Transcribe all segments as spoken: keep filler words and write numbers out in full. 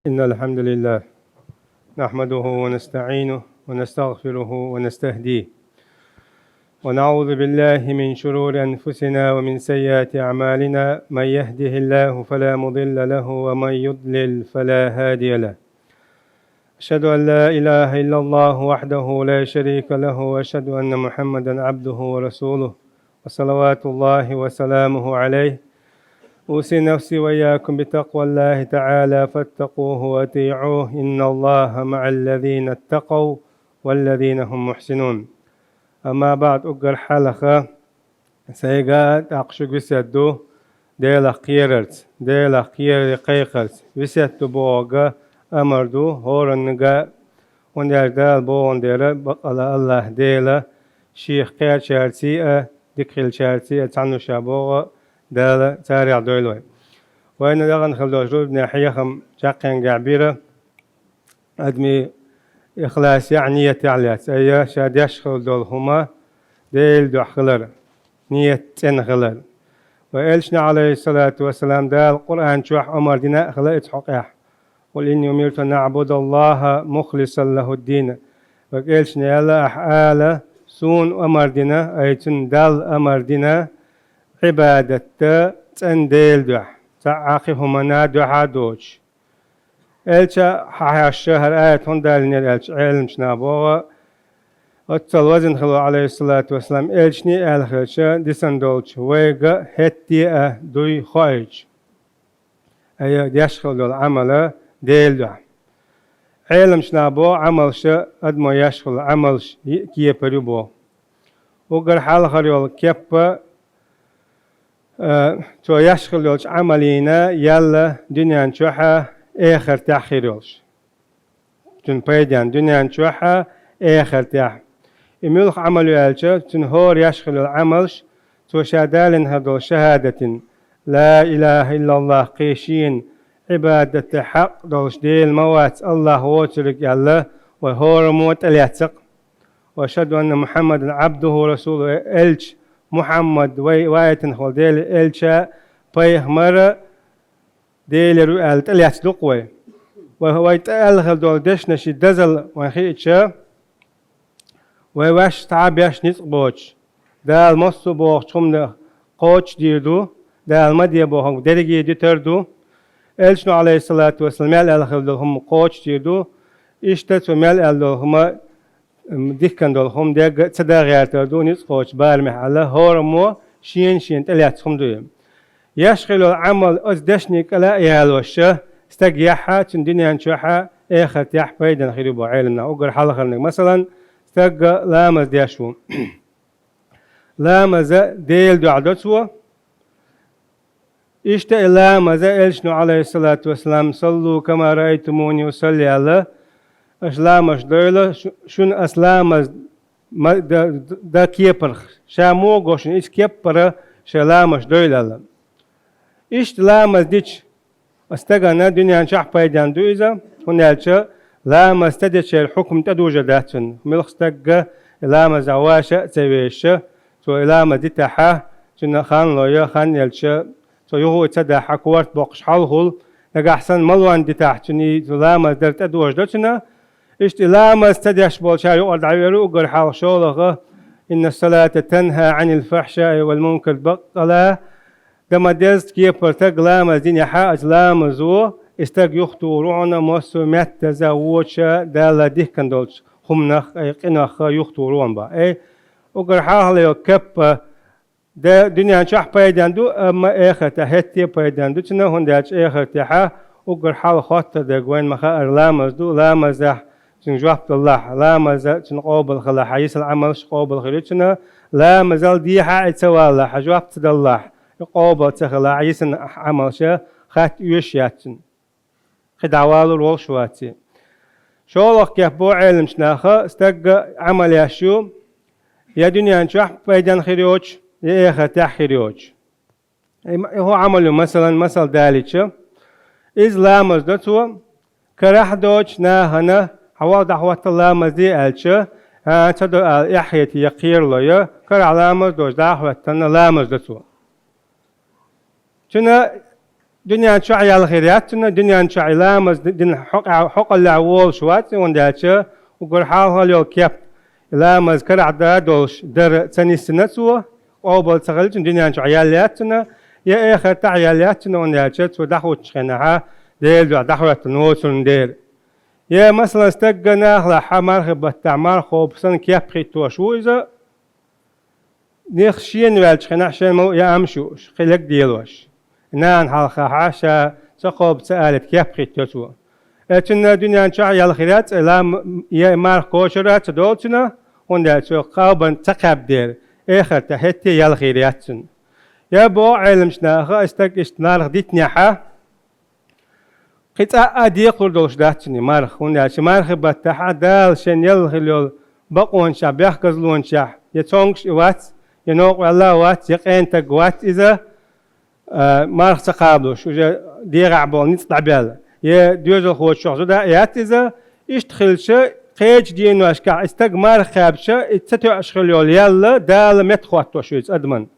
إن الحمد لله نحمده ونستعينه ونستغفره ونستهديه، ونعوذ بالله من شرور أنفسنا ومن سيئات أعمالنا. من يهده الله فلا مضل له، ومن يضلل فلا هادي له. أشهد أن لا إله إلا الله وحده لا شريك له، وأشهد أن محمدا عبده ورسوله، وصلوات الله وسلامه عليه. أوصي نفسي وإياكم بتقوى الله تعالى، فاتقوه وأطيعوه، إن الله مع الذين اتقوا والذين هم محسنون. أما بعد، уггар хьалха сайга а, тӀаккха шуга весет ду Делах кхерарца, Делах кхерар кхайкхарца. Весет ду бохург амар ду хӀораннага, хӀунда аьлча Дала боху дера, бакъала АллахӀ Дела Шех кхаьчарций а, дика хилчарций а цхьаьна ва ша боху Дала, царех дойла вай. Вайна дахана хила долчу рузбанехь хьехам чаккхенгахь бира. Адамийн ихласехь, ниятехь лаьцна, айхьа ша деш хила долу хӀума Делан дуьхьа хилар, ният цӀена хилар. Вайн элчано, Ӏалайхиссалату вассалам, Дала Къуръан чохь омра дина а хилла иза хьокъехь: «Къул инни умирту ан аъбудаллаха мухлисан лахуд-дин». Вайн элчано аьлла: «Ахьа ала, суна омра дина, ай цунна Далла омра дина, Ӏибадат дан цӀена Делан дуьхьа, цхьа а кхин хӀуманна дуьхьа а доцуш». Элча хьахьаьжча, хӀара аят хӀунда далийнера аьлча, Ӏеламчу наха боху, оццул везан хилла, Ӏалайхиссалату вассалам, элчане а аьлла хилча, дисина долчу вайга хӀетте а дуй хоуьйтуш, айхьа деш хила долу Ӏамал Делан дуьхьа. Ӏеламчу наха боху, Ӏамалш, адамо еш хила Ӏамалш йиъ кепара ю боху. Уггар хьалхара йолу кеп а, цо еш хила йолчу Ӏамална ял дуьнен чохь а, эхартехь а хир йолуш. Цуьнан пайденна дуьнен чохь а, эхартехь а. И муьлха Ӏамал ю аьлча, цуьнан хӀора еш хила йолу Ӏамалш, цо ша далийна хир долу шахӀадатин, ла илаха иллаллах, кхин шена Ӏибадат дан хьакъ долуш Дела ма вац АллахӀ воцург аьлла, вай хӀораммо тӀелаьцна-кх. «Ва ашхаду анна Мухьаммадан Ӏабдуху ва расулуху», элча Мухьаммад вай ваийтина хилла Делан элча, пайхамара Делера ву аьлла тӀелаьцна ду-кх вай. Вай, вай тӀеаьлла хила долу дешнаш дазалла вайна хиъча, вай ваьш цхьа а беш ницкъ боцуш, Дала массо а бохучу хӀуманах кхочушдийр ду, Дала ма де бохург дерриге а дитар ду. Элчано, Ӏалайхиссалату вассалам, мел аьлла хила долу хӀума кхочушдийр ду. Иштта цо мел аьлла долу хӀума, м, дихкина долу хӀума дерг а ца дан гӀертар ду, ницкъ кхочу барамехь аьлла, хӀораммо шена-шена тӀелаьцна хӀума ду и. Еш хила йолу Ӏамал оцу дешнийн кӀела а ялош, стаг яххьа, цуьнан дуьнен чохь а, эхартехь а пайденна хир ю боху Ӏеламнаха. Уггар хьалхарниг, масалан, стаг ламаз деш ву. Ламаз Делан дуьхьа до цо. Иштта и ламаз, элчано, Ӏалайхиссалату вассалам, «Саллу кама раайтумуни усалли», аьлла, аша ламаз дойла, шу-, шуна ас ламаз ма-, дан, дан кепарх, ша муха го шуна, иза кепара шайн ламаз дойла аьлла. Иштта ламаз дича, стагана дуьнен чохь а пайденна ду иза, хӀунда аьлча ламаз ца дечеран хьукам тӀедужур дац цунна. Муьлхха стаг и ламаза ваша а ца вешаш, цо и ламаз дитахь, цуьнан хан лой, хан елча, цо юха а ца дахь, корта боккхуш хьалхула, нагахь санна малонна дитахь, цуьнан и ламаз дар тӀедожур ду цуьнан. Иштта и ламаз ца деш болчара юкъара дӀавер ву уггар хьалха шолгӀа: «Инна салата танха Ӏанил фахьшаи вал мункар», баккъала дан ма-дезза кепара стаг ламаз динехь, оцу ламазо и стаг юхатухур ву хьуна массо а меттаза, воча, Далла дихкина долчу хӀуманах а, къинах а юхатухур ву хьуна боху. Ай, уггар хьалхара йолу кеп а, дан дуьнен чохь а пайденна ду, амма эхартехь хӀетте а пайденна ду цуьнан, хӀунда аьлча эхартехь уггар хьалха хоттур дерг вайна ма-хаъара ламаз ду, ламазехь цуьнан жоп далахь, ламаз цуьнан къобал хилахь, йисина Ӏамалш къобал хир ю цуьнан, ламазал дехьа а и ца валалахь, жоп ца далалахь, и къобал ца хилахь, йисина Ӏамалш хатта оьшуш яц цуьнан. Кхин дӀавалур волуш вац и. ШолгӀа кеп боху Ӏеламчу наха, стаг Ӏамал еш ю, я дуьнен чохь а пайденна хир йоцуш, я эхартехь а хир йоцуш. И ма-, и хӀун Ӏамал ю, масалан, масал далийча, иза ламаз до цо, карахь а доцуш нахана, хьан вала дӀахӀотта ламаз де аьлча, а, ца до ала эхь хетий я кхерало, я карахь ламаз доцуш дӀа а хӀоьттина ламаз до цо. Цуьнан Дуьнен чохь ял хир яц цуьнан, дуьнен чохь и ламаз ди-, дина хьокъа-, хьокъаллехь волуш вац, хӀунда аьлча уггар хьалхалла йолу кеп и ламаз карахь дан долуш дара ца нисдина цо, къобал ца хилча, дуьнен чохь ял яц цуьнан, я эхартахь ял яц цуьнан, хӀунда аьлча цо дӀахӀуттучу хенахь Делан дуьхьа дӀахӀоьттина воцурна дера. Я, масалан, стаг нахалахь мархи баттахь марха кхобу санна кеп хӀиттош ву иза, нехан шена ваьллачу хенахь шен ма яамаш юуш, кхин лег делош. Нана хьалхахь ша ца кхобу ца алийта кеп хӀиттайо цо. Э, цуьнан дуьнен чохь ял хир яц, э, лам-, я марха кочара ца долу цуьнан, хӀунда аьлча цо кхобан ца кхаьбна дера, эхартахь хӀетте а ял хир яц цуьнан. Я боху Ӏеламчу наха, и стаг иштта марха дитинехь, кхин цкъа а декхалур долуш дац цуьнан марха, хӀунда аьлча мархи баттахь Дала шен елла хилла йолу бакъонашехь, бехказлонашехь я цомгуш и вац, я новкъа ваьлла а вац, я къена стаг вац иза, а, марха ца кхабалуш, уже дегӀахь болу ницкъ дӀабаьлла, я доьзалхочух зуда а яц иза. Иштта хилча, кхечу деношкахь и стаг марха кхаьбча, и ца тоьуш хилла йолу ял Дала меттахӀоттош ю иза адаман.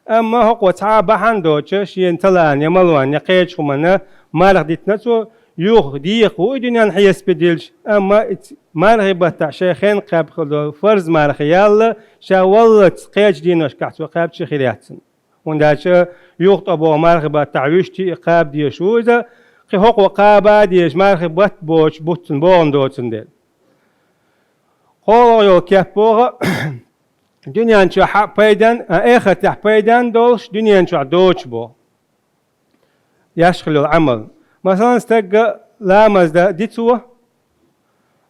Амма хӀокхо цхьа а бахьана доцуш, шена ца лаьцна я ма лоьцна, я кхечу хӀуманна марха дитина цо, юха декха ву и дуьненан хьесапе дилча, амма и ц-, мархи баттахь шайн хенна кхаьбна хилла долу фарз марха ял ша валлалц кхечу деношкахь цо кхаьбча хир яц цуьнан. ХӀунда аьлча юха тӀе боху мархи баттахь вуьшта а кхаба дезаш ву иза, кхин хӀокхо кхаба а дезаш, мархи батт боцуш бу цуьнан богӀун доцун дела. КхоалгӀа йолу кеп боху, дуьнен чохь а пайдан, а, эхартахь пайдан долуш, дуьнен чохь доцуш боху. Еш хилла йолу Ӏамал. Масалан, стага ламаз дан ди цо,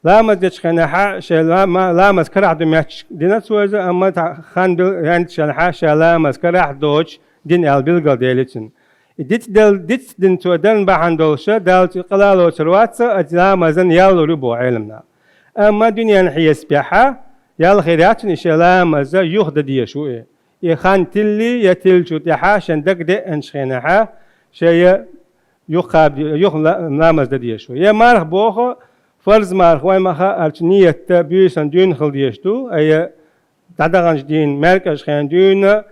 ламаз дечу хенахь шайн ла-, ма-, ламаз карахь ду моьттуш дина цо иза, амма цхьа хан бил-, хӀинца шен хьан ша ламаз карахь доцуш дина аьлла билгалдели цуьнан. И диц дел-, диц дина цо дарна бахьана долуш, Дала цуьнан къа лоцур вац, а ламазан ял лур ю боху Ӏеламнаха. Амма дуьненан хьесапехь ял хир яц цуьнан, и шен ламаз юха дан дезаш ву и. И хан тилли я тиллачул тӀаьхьа шен дага деанчу хенахь, шен я юха кхаба де-, юха ла-, ламаз дан дезаш ву. Я марха боху, фарз марха вай ма-хаъара цу ниятта буьйсанна дуьйна хила дезаш ду, а я дӀадаханчу дийнан маьркӀажа хенахь дуьйна,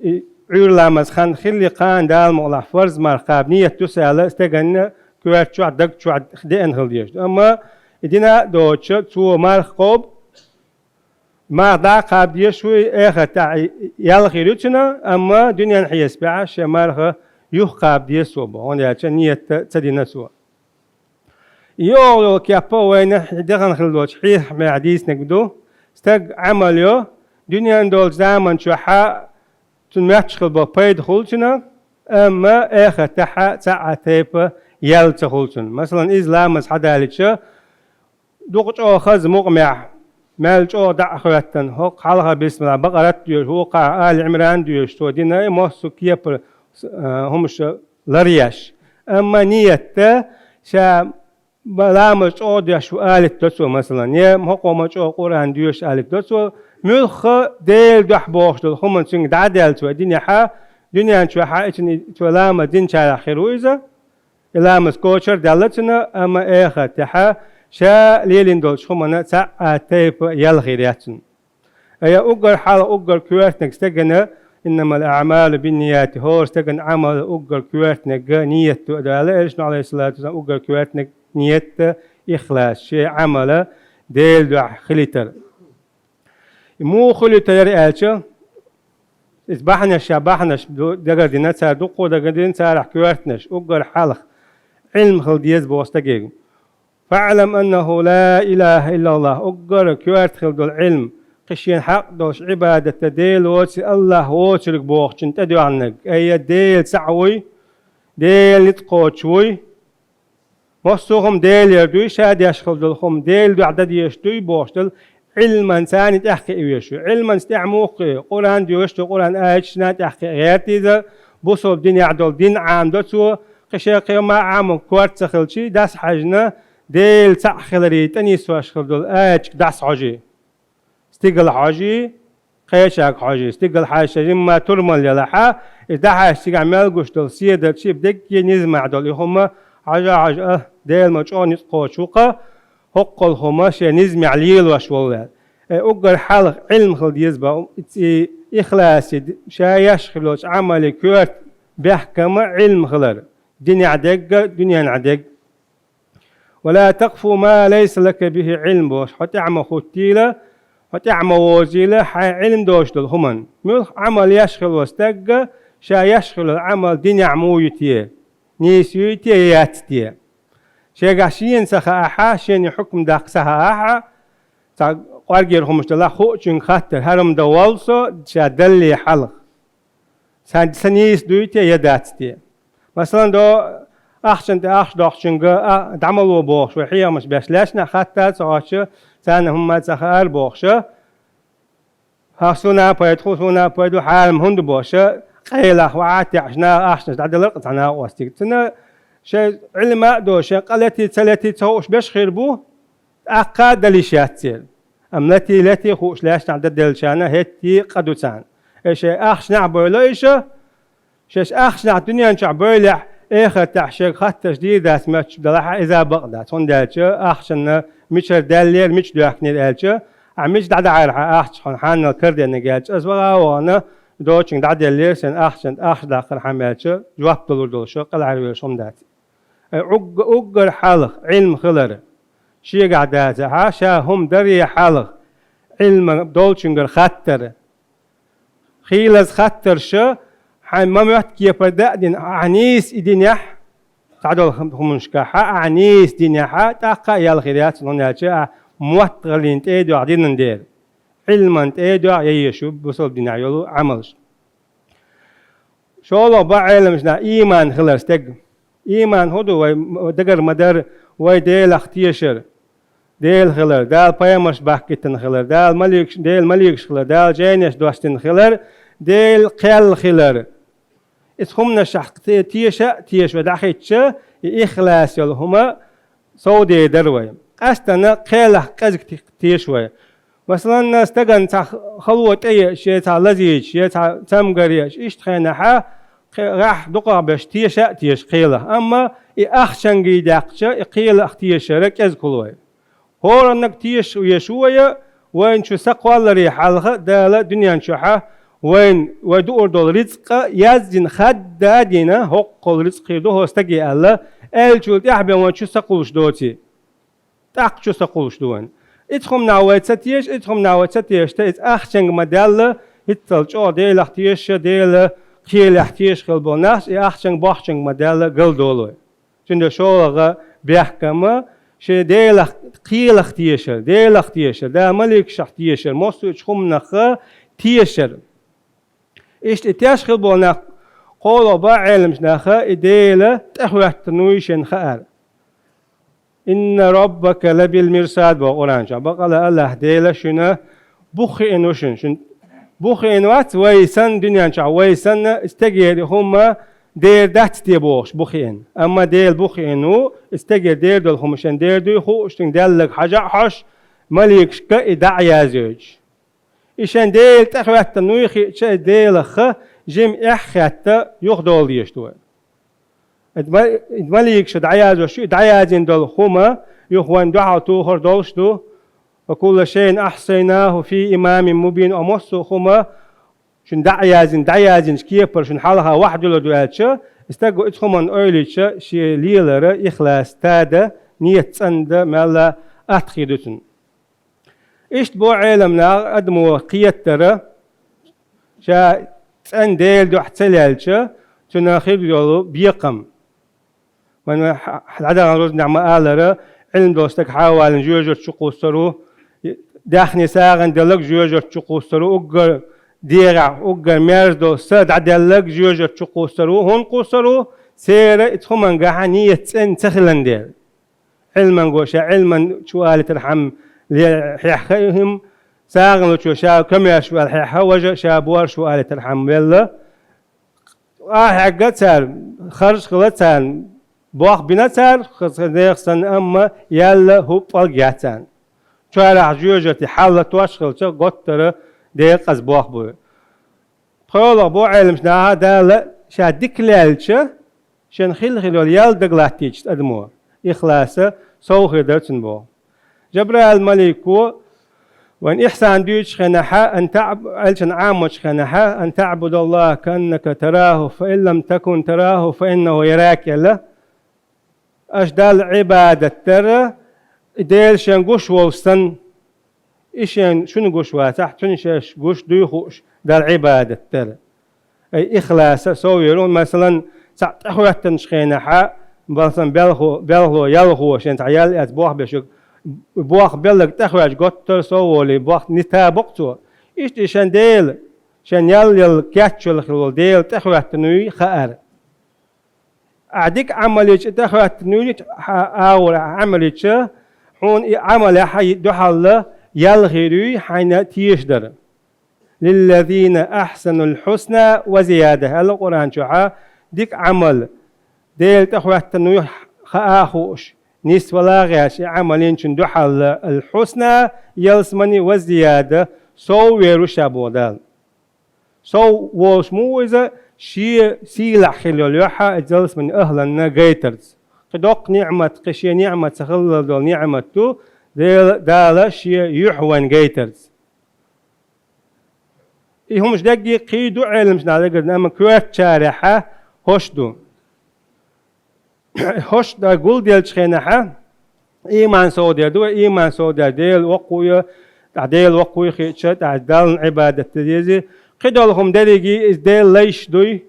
и Ӏуьйра ламаз хан хилли кхана Дала мукъалахь фарз марха кхаба ният ду сан аьлла, стеган коьрта чохь, даг чохь деана хила дезаш ду. Амма и дина а доцуш, цо марха кхобу, марха дӀа а кхаба дезаш ву, эхартахь ял хир ю цуьнан, амма дуьненан хьесапехь шен марха юха кхаба деза цо боху, хӀунда аьлча ниятта ца дина цо. ЙоьалгӀа йолу кеп а вайна дехна хилла долчу хьехамехь дийцинарг ду: стаг Ӏамал йо, дуьненна долчу заман чохь цунна моьттуш хилла болу пайда хуьлу цуьнан, амма эхартахь цхьа а тайпа ял ца хуьлу цунна. Масалан, иза ламаз схьадалича, дукха чӀогӀа хаза мукъамехь, мел чӀогӀа дӀа а хӀоьттина, хӀокху хьалха бисмилла, Бакъарат а доьшуш, вукху Али Ӏимран а доьшуш, цо дина и массо а кепара, а, хӀумаш ларъеш. Амма ниятта ша ламаз чӀогӀа деш ву алийта до цо, масалан, я хӀокхо ма чӀогӀа Къуръан доьшу алийта до цо, муьлхха Делан дуьхьа бохуш долу хӀума цуьнга дӀа а даьлла цо динехь, дуьнен чохь а и цуьнан цо ламаз динчарах хир ву иза. И ламаз кочар а даьлла цуьнан, амма эхартахь ша лелийна долчу хӀуманна цхьа а тайпа ял хир яц цуьнан. Ая уггар хьалха уггар коьртаниг стеган, «Иннамал аъмалу бинният», хӀора стеган Ӏамал уггар коьртаниг ният ду аьлла, элчано, Ӏалайхиссалату вассалам, уггар коьртаниг ният, ихлас, шен Ӏамал Делан дуьхьа хилийтар. И муха хуьлуьйтур яра аьлча, иза бахьанаш, ша бахьанаш ду-, дагардина, цара дуккха а дагардина, царах коьртанаш, уггар хьалха Ӏилма хила деза боху стаге. «ФаӀлам аннаху ла илаха иллаллах», уггар коьрта хила долу Ӏилма, кхин шена хьакъ долуш Ӏибадат дан Дела воций, Аллах воцург бохучун тӀедоьгӀнарг, айя Дела цхьаъ вуй, Дела ницкъ кхочуш вуй, массо а хӀума Делера дуй, ша деш хила долу хӀума Делан дуьхьа дан дезаш дуй бохуш долу Ӏилманца тӀаьхьакхиа везаш ву. Ӏилманца тӀаьхьа муха кхиа? Къуръан доьшуш ду, Къуръан аяташна тӀаьхьакхиа гӀерта иза, бусалба динехь долу дин Ӏамадо цо, кхин шен кхин ма Ӏамадо корта ца хилчий, дӀасахьаьжна, Дела цхьаъ хиларе тӀенисвеш хила долу аяташка дӀасахьожий. Стигала хьожий, кхечаьрга хьожий, стигала хьаьжча жимма турмал ялахь, иза дӀахьаьжча цигахь мел гуш долу седарчий дегге низамехь долу и хӀума хьожа-хьожа, а, Дела ма чӀогӀа ницкъ кхочуш ву-кха, хӀокхул хӀума шен низамехь лелош волу аьлла. Э, уггар хьалха Ӏилма хила деза боху, и, и ихласе, ша еш хилла йолчу Ӏамале коьрта бехкама Ӏилма хилар. динехь дерг а, дуьненахь дерг а. «ولا تقف ما ليس لك به علم», бохуш, хьо тӀаьхьа ма хӀуттийла, хьо тӀаьхьа ма возийла хьайн Ӏилма доцуш долу хӀуманна. Муьлхха Ӏамал еш хилла волу стаг а, ша еш хилла Ӏамал динехь муха ю те, нийса юй те я яц те. Шегахь шена ца хаахь, шена хьукам даккха ца хаахь, цхьа къоргера хӀумнаш делахь, хуучуьнга хаттар, хӀара хӀума дан воллу со, ша далале хьалха. Сан, сан нийса дуй те я дац те? Масалан, до, ахчана тӀе ахча доккхучуьнга, а, дӀа ма ло бохуш, вай хьехамаш беш лаьшна хаттар ца Ӏоттуш, царна хӀумма ца хаьара бохуш, хьан суна пайда, хӀун суна пайда, хьарам хӀунда бохуш, къайлах ваӀа а тешна, ахчанаш дӀаделларг цхьа накъостиг. Цуьнан шайн Ӏилма а до, шайн къа летий, ца летий ца хууш беш хир бу, тӀаккха а дала йиш яц церан. Амма летий, летий хууш лаьшна дан деллачарна хӀетте а къа ду царна. Э, шайн ахчанахь а бевлла иша, шаьш ахчанахь дуьнен чохь бевллехь, эхартахь шега хаттарш дийр дац моьттуш делахь а, иза бакъ дац. ХӀунда аьлча ахчанна мичара даьллера, мича доьхкинера аьлча, ахь мича дӀадахьара хьан ахча, хьуна хьанал караденнарг аьлча, ас ваха а вахана, доцучуьнга дӀаделлера сан ахчанна, ахча даккхархьама аьлча, жоп далур долуш, къа лахьара веш хӀума дац. Э, угга-, уггар хьалха Ӏилма хилар шегахь дацахь, ша хӀума даре хьалха Ӏилма долчуьнгара хаттар, хийлаза хаттарш, хьайн ма моьтту кепара дан а дина, ахь нийса и динехь, цхьадолу хӀум-, хӀуманашкахь ахь нийса динехь, тӀаккха а ял хир яц, хӀунда аьлча ахь моттараллин тӀе а доьгӀна динан дела, Ӏилман тӀе а доьгӀна еш ю бусалба динехь йолу Ӏамалш. ШолгӀа бан Ӏеламнаха ийман хилар стеган. Ийман хӀун ду вай, м-, дагара ма-дарра, вай Делах тешар, Дела хилар, Дала пайхамарш бахкийтина хилар, Дала маликаш, Дела маликаш хилар, Дала жайнаш достина хилар, Дела кхел хилар. Иза хӀуманашкахь те-, теша а теша вай дӀахӀиттича, и ихлас йолу хӀума совдер дара вай. Къаьсттина кхелах кӀезиг те-, теша вай. Масалан, стагана цхьа хало тӀееъча, я цхьа лазийча, я цхьа цамгар еъча, иштта хенахь, кхе-, гӀехь дукхахберш теша а теша кхелах. Амма и ахчанга даьккхича, и кхелах тешара кӀезиг хуьлу вай. ХӀораннаг теша везаш ву вай, вайна чу са кхолларе хьалха Дала дуьнен чохь вайна, вай дуур долу рицкъа яздина хадда а дина, хӀоккхул рицкъ хир ду хӀокху стаге аьлла, аьллачул тӀаьхьа бен вайна чу са кхуллуш доций? ТӀаккха чу са кхуллуш ду вайна. Иза хӀуманах вай ца теша, иза хӀуманах вай ца тешахь, иза ахчанга ма-даьлла, хӀинццалц чӀогӀа Делах тешаш, Делан кхелехь тешаш хилла болу нах, и ахчанга-бохчанга ма-даьлла, галдолу вай. Цундела шолгӀа бехкам шен Делах, кхелах тешар, Делах тешар, Дала маликашах тешар, массо а хӀуманах тешар. Иштта и теш хилла болу нах, кхолгӀа бан Ӏеламнаха, и Дела тӀехӀоьттина вуй шен хаар. «Инна роббака лабил мирсад», боху Къуръан чохь. Бакъала Аллах Дела шуна бух хиъна ву шуна. Шуна бух хиъна вац вай санна дуьнен чохь, вай санна стегера хӀума дер дац те бохуш бух хиъна. Амма Дела бух хиъна ву, и стегера дер долу хӀума шен дер дуй хууш, шуьнга даьлларг хьажа а хьожуш, маликашка и дӀа а язйойтуш. И шен Дела тӀехӀоьттина вуй хиъча, и Делах жима эхь а хетта, юхадовла дезаш ду вай. И ма-, и маликаша дӀаязъеш ю, и дӀаязйина долу хӀума юха вайна дуьхьал тухур долуш ду. «Ва кулла шайин ахсайнаху фи имамин мубин», а массо а хӀума шуна дӀа а язйина, дӀаязйинчу кепара шуна хьалха вахьа дуьллур ду аьлча, и стага иза хӀуманна ойла йича, шен лелара ихлас тада, нийят цӀандан мелла атта хир ду цунна. Иштта боху Ӏеламнаха, адамо кхетара, ша цӀена Делан дуьхьа ца лелча, цуьнан хир йолу бекхам. Вайна хьа-, хьа-, дӀадахана рузбанехь ма-аллара, Ӏилма долу стаг хьа а валийна жоьжарт чу кхуссур ву, даьхни сагӀина делларг жоьжарт чу кхуссур ву, уггар дегӀахь, уггар мерза долу са дӀаделларг жоьжарт чу кхуссур ву, хӀунда кхуссур ву, церан иза хӀуманна гахьа нийят цӀена ца хилан дела. Ӏилманго ша Ӏилман чу алийтархьама ле-, хьехна и хӀума, сагӀина лучо ша комаьрша ваьлла хьехна, важа ша боьрша ву алийтархьама велла. Ахьегна цара, харж хилла царна, болх бина цара, ха-, ха-, нехан санна, амма яьлла хӀуъа пӀелг яц царна. Чоьрахь жоьжарти хьалатош хилча, готтара декъаза болх бу. ПхоьалгӀа боху Ӏеламнаха, Дала ша дика лелча, шен хилла хилла йолу ял дагалаттийча адамо, ихласа сов хир дара цунна боху. Жабраил малико Вайн ихсан дуьйцучу хенахьа, ан таъб-, элчан Ӏамочу хенахьа, ан таъбудаллаха каннака тараху, фа ин лам такун тараху, фа иннаху ярак аьлла. Аша Далла Ӏибадат дара, и Дела шен гуш волуш санна, и шен шуна гуш вацахь, цуьнан шаьш гуш дуй хууш Далла Ӏибадат дара. Ай, ихласа сов йолу, масалан, цхьаъ тӀехӀоьттинчу хенахьа, масалан, белхо, белхало, ялхо, шен цхьа ял эцна бохбеш верг, бохбелларг тӀехӀоьттича готтара сов волий, боху нита боккху цо. Иштта и шен Дела, шен ял ял кечвелла хилла волу Дела тӀехӀоьттина вуй хаар. Ахьа дика Ӏамал йича тӀехӀоьттина вуй, хьан агӀор ахьа Ӏамал йича, хьуна и Ӏамалехь дуьхьал ял хир юй хьайна тешаш дара. «Лиллазина ахьсанул хьусна ва зияда», аьлла Къуръан чохьа, дика Ӏамал, Дела тӀехӀоьттина вуй хаа а хууш, нисвала а гӀерташ и Ӏамал йинчун дуьхьал ал-хьусна, ялсамани, ва зияда, сов вер ву ша боху Дала. Сов волуш муха ву иза, шен сийлахь хила йолу юьхьа и ялсаманин ахӀланна гайтарца. Кхин доккха ниъмат, кхин шен ниъмат ца хилла долу ниъмат ду, Дела, Дала шен юьхь вайн гайтарца. И хӀумаш дерриге кхин ду Ӏеламнаха дагардина, амма коьртачарехьа хӀорш ду. ХӀорш дан гулделлачу хенахьа, ийман сов дер ду вай, ийман сов дер Дела воккхаве, тӀаккха Дела воккхаве хиъча, тӀаккха Далла Ӏибадат дан деза. Кхидолу хӀума дерриге иза Делан лайш дуй,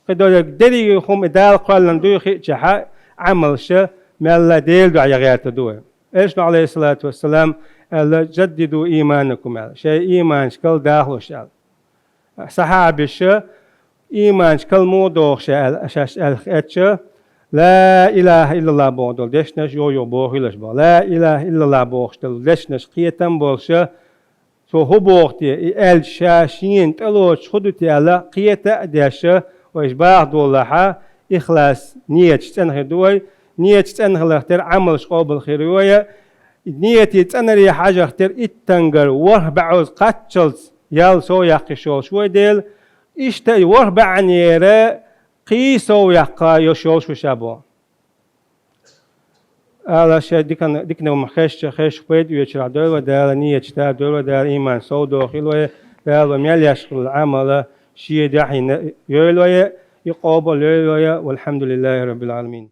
кхидолу дерриге хӀума и Дала кхоьллина дуй хиъчахьа, Ӏамалша мелла Делан дуьхьа ян гӀерта ду вай. Элчано, Ӏалайхиссалату вассалам, аьлла: «Жаддиду ийманакум», аьлла, шайн ийманашкал дахалаш аьлла. Сахьабаша ийманашкал муха дохуш аьлла, шаьш аьлла хетча, «Ла илаха иллаллах» боху долу дешнаш юха-юха бохуьйлаш боху. «Ла илаха иллаллах» бохуш долу дешнаш кхетам болуша, цо хӀун боху те, и аьлча ша шена тӀелоцуш хӀун ду те аьлла, кхета а деш, вайша баха долахьа, ихлас, нийяташ цӀена хир ду вай. Нийяташ цӀена хиларх тера Ӏамалш къобал хир ю вай. Нийятан цӀенаре хьажарх тера иттангара ворхӀ бӀозза кхаччалц ял сов яккха йиш йолуш вай Дела. Иштта и ворхӀ бӀанера кхин сов яккха йиш йолуш ву ша боху. Ала шайн дикан-, диканиг хӀума хезча, хезча пайда оьцурехь дойла вай Дала, нийяташ тӀе дойла вай Дала, ийман сов дохийла вай, Дала вай мел еш хилла Ӏамал шен дуьхьа йина йойла вай, и къобал йойла вай, валхьамдулиллахи раббил Ӏаламин.